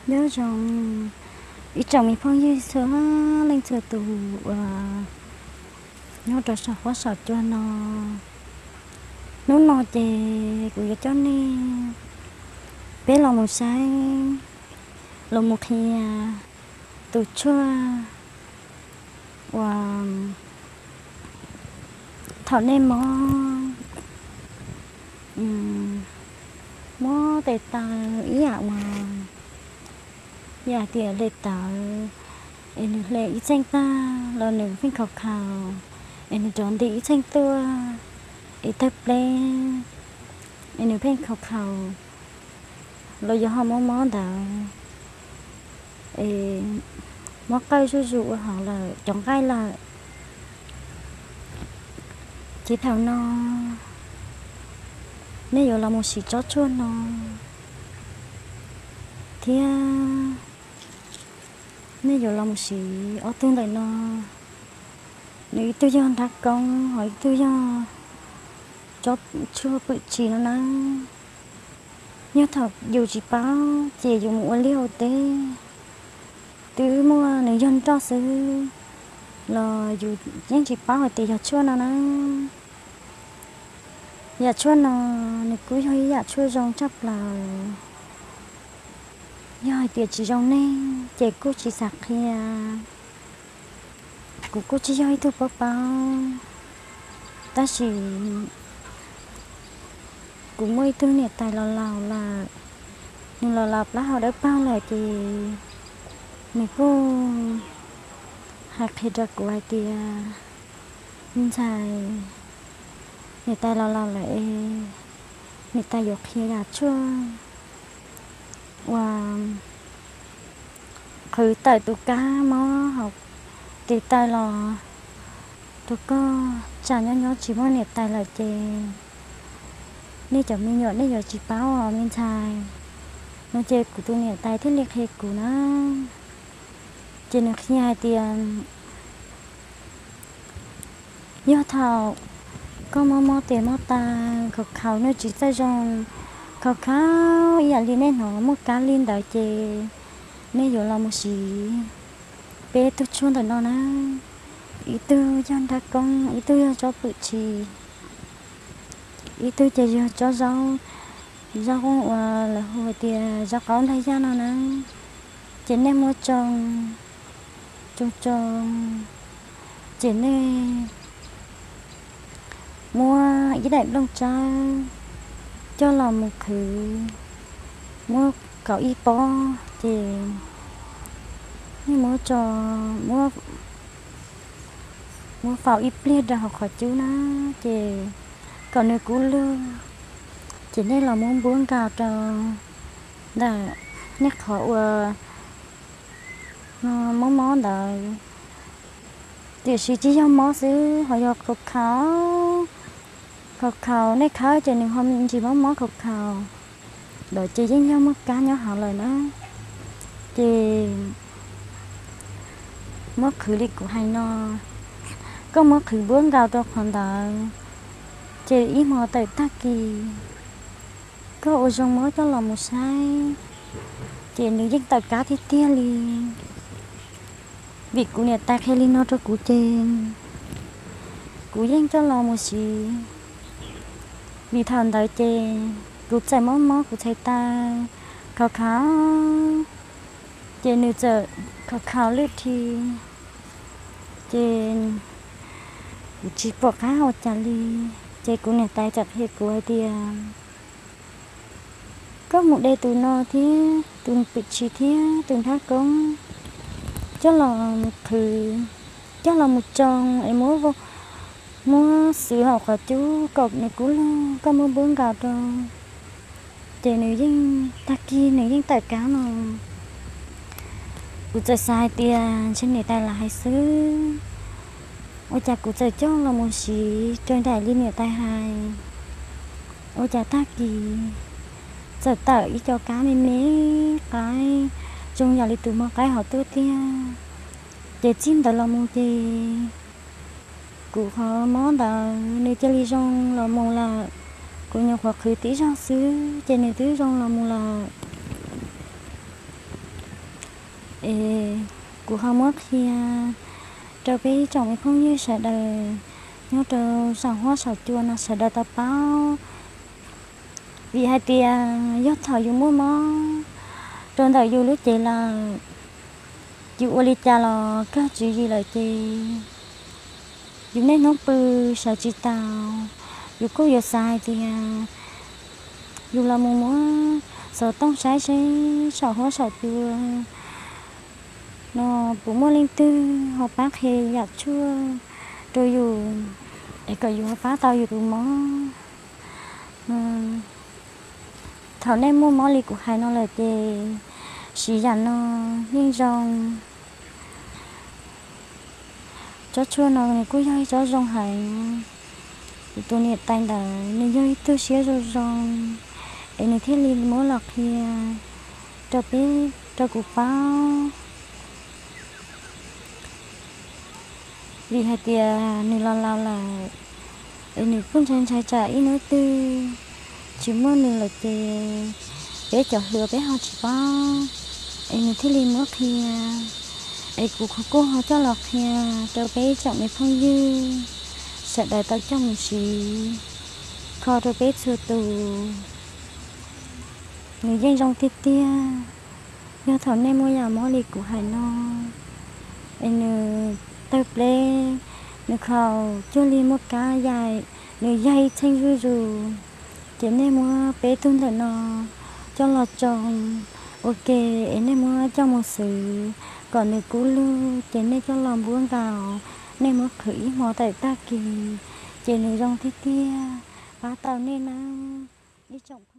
Nyob zoo ib tsoom me phooj ywg txhua leej txhua tus uas nyob rau saum huab saum cua no. Hnub no ces kuv yuav coj nej peb los mus saib, los mus qhia tus tshuaj uas thaum nej mob, mob tes taw ib yam uas yam tias hle tawv, es nws hle ib txheej tag los nws pheej khaus khaus, es nws rov nti ib txheej tuaj, es tawg pleb, es nws pheej khaus khaus, los yog ho mob mob ntawd, es mob qawj zuj zus ua hauv lawm, cov nqaij lawm. Ces thaum no nej yuav los mus siv tsob tshuaj no, thiab nej yuav los mus siv ob tug ntawm no. Nws ib tug yog nrab koob, ho ib tug yog tsob tshuaj pwm tshis no na. Yog thaum yus tsis paub ces yus mus ua liaj ua teb, twb muaj nws yog nroj xwb los yus yeej tsis paub hais tias yog tshuaj no na. Yam tshuaj no nws kuj yog ib yam tshuaj zoo tshaj plaws. Yog hais tias tsis zoo nej ces kuj tsis xav qhia. Kuv kuj tsis yog ib tug paub paub, tab sis kuv muaj ib tug niam tais laus laus lawm, nws los laus plaub hau dawb paug lawm ces nws kuj hais qhia rau kuv hais tias, me ntxhais, niam tais laus laus lawm es niam tais yuav qhia yam tshuaj uas qhwv tawm tus kab mob hauv tes taw los rau koj, tsam nyob nyob tsis muaj niam tais lawm ces nej cov me nyuam nej yuav tsis paub os me ntxhais. No ces kuv tus niam tais thiaj li qhia kuv na. Ces nws qhia hais tias, yog thaum koj mob mob tes mob taw, khaus khaus nej tsis txawj zoo, khaus khaus ib yam li nej hnov muaj kab li ntawd ces nej yuav los mus siv peb tug tshuaj ntawm no na. Ib tug yog nrab koob, ib tug yog tsob pwm tshis, ib tug ces yog tsob zaub, zaub uas lawv hu hais tias zaub qaub ntaj yaj no na. Ces nej muab tsoo, tsoo tsoo, ces nej muab ib daim nplooj tsawb coj los mus qhwv, muab kaum ib pob, ces nej muab tso, muab faus ib pliag rau hauv qhov cub na, ces kom nws kub lug, ces nej los muab npuab nkaus rau ntawm nej qhov uas mob mob ntawd. Tiam sis tsis yog mob xwb, ho yog khaus khaus, khaus khaus nej khawb ces nws ho me ntsis mob mob khaus khaus, ntawd ces yeej yog muaj kab nyob hauv lawm na. Ces muab qhwv li kuv hais no, koj muab qhwv npuab nkaus rau qhov ntawd, ces ib hmo tawm tag kis koj ua zoo muab coj los mus saib, ces nws yeej tawm kab tiag tiag li. Vim kuv niam tais qhia li no rau kuv ces kuv yeej coj los mus siv. Vim thaum ntawd ces kuv txawm mob mob kuv txhais taw khaus khaus, ces nws txawm khaus khaus lwj thi, ces kuv tsis pom qab ua cas li. Ces kuv niam tais txawm qhia kuv hais tias, koj mus de tus no thiab tus pwm tshis thiab tus nrab koob coj los mus qhwv, coj los mus tsoo es muab, muab xwb hauv qhov cub kom nws kub lug, koj muab npuab nkaus rau, ces nws yeej, tag kis nws yeej tawm kab no. Kuv txawm xav hais tias ntshe niam tais lam hais xwb, ua cas kuv txawm coj los mus siv raws nraim li niam tais hais, ua cas tag kis txawm tawm ib co kab me me qaib, zoo yam li tus mos qaib hauv tuaj tiag. Ces txij ntawd los mus ces kuv qhov mob ntawd nws cia li zoo los mus lawm. Kuv nyuam qhuav qhwv tib zaug xwb ces nws twb zoo los mus lawm. Es kuv ho muab qhia rau peb ib tsoom me phooj ywg sawv daws nyob rau saum huab saum cua no sawv daws tau paub. Vim hais tias yog thaum yus muaj mob rau ntawm yus lub cev lawm, yus ua li cas los kawg tswv yim lawm ces yus niaj hnub pw sawv tsis tau. Yus kuj yuav xav hais tias yus los mus muab xov tooj saib seb saum huab saum cua no puas muaj leej twg ho pab qhia yam tshuaj rau yus es kom yus ho pab tau yus tus mob. Thaum nej muaj mob li kuv hais no lawm ces siv yam no yeej zoo. Tsob tshuaj no nws kuj yog ib tsob zoo heev. Kuv tus niam tais ntawd nws yog ib tug siab zoo zoo es nws thiaj li muab los qhia rau peb, rau kuv paub. Vim hais tias nws los laus lawm es nws kuj ntshai ntshai tsam ib hnub twg tsis muaj nws lawm ces peb cov hluas peb ho tsis paub, es nws thiaj li muab qhia. Es kuv kuj ho coj los qhia rau peb ib tsoom me phooj ywg sawv daws tau coj mus siv kho rau peb txhua tus. Nws yeej zoo tiag tiag. Yog thaum nej muaj yam mob li kuv hais no es nws tawg pleb, nws khaus cuag li muaj kab yaim, nws yaig txheej zuj zus, ces nej muab peb tug ntawm no coj los tsoo ua ke es nej muab coj mus xwb kom nws kub lug, ces nej coj los npuab nkaus, nej muab qhwv ib hmo tawm tag kis, ces nws zoo tiag tiag, pab tau nej nawb ib tsoom